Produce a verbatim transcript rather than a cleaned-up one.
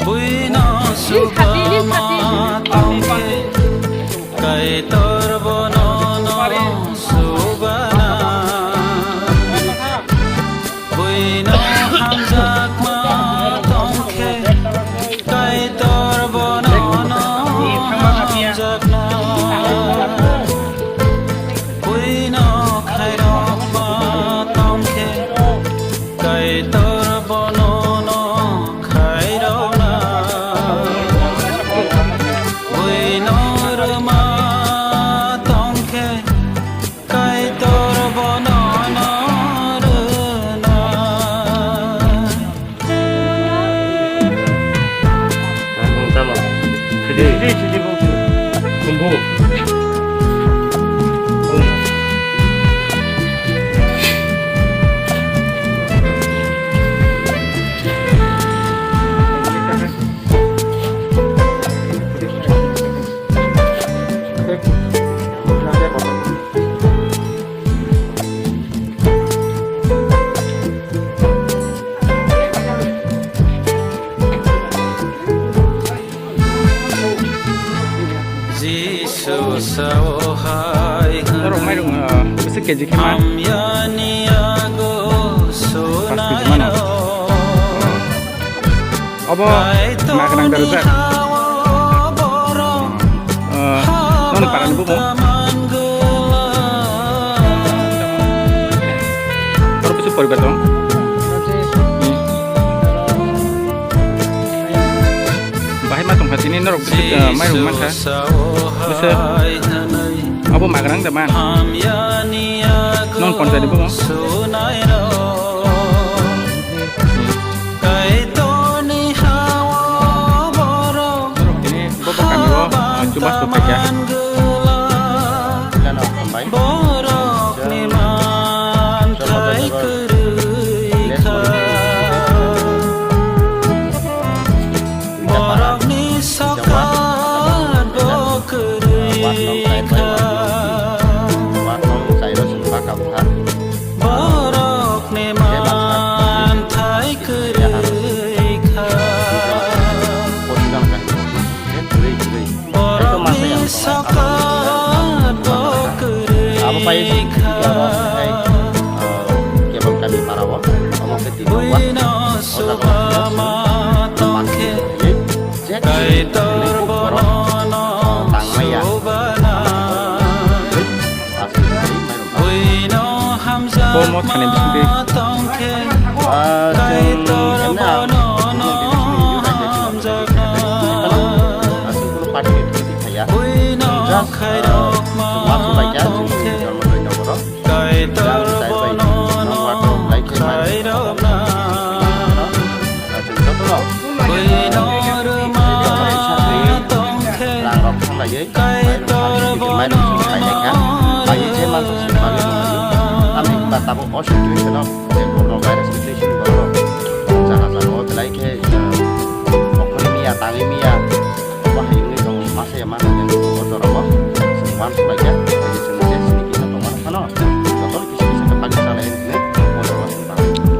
Buino subama tongkhe, Kaitor bono no subana. Buino hamjakma tongkhe, Kaitor bono no hamjakna. Buino khairokma tongkhe, Kaitor bono no khairokna. Buino rwma tongkhe, Kaitor bono no rwna. Tamo. Sidi. Sidi, sidi, bungsu. Kumbu. Jisu sao hai Norok hwnwi mairung, ah, bwswk K G khe ma? Hamyani yago paanch K G mano. Sunairok. Obo Kaitorni magrang dalajak. Hawa borok. Ah, noni parani bumo. Oro bwswk poribar dong? Bahai ma tongkha tini norok bwswk, ah, mairung mankha. Bwswk. Abo magrang da man. Non ponchari bumo. Kaitorni hawa borok. Tini bo bwkani o, ah, chubachu paikha. Borokni manthai kwrwi kha. Borokni sokat bo kwrwi kha. Borokni manthai kwrwi kha. Borokni sokat bo kwrwi kha. Kebang kami para o, omo khe tini o. Buino subama tongkhe, Kaitor bono no subana. Buino hamjakma tongkhe, Kaitor bono no hamjakna. Buino khairokma tongkhe, Kaitor bono no khairokna. Buino rwma tongkhe, Kaitor bono no rwna. Jaga jaga o belai khe, eh, okhorni miya, tangwi miya, bahai wngwi tongo, masa ya mano yang o jorao chwng uansuk lai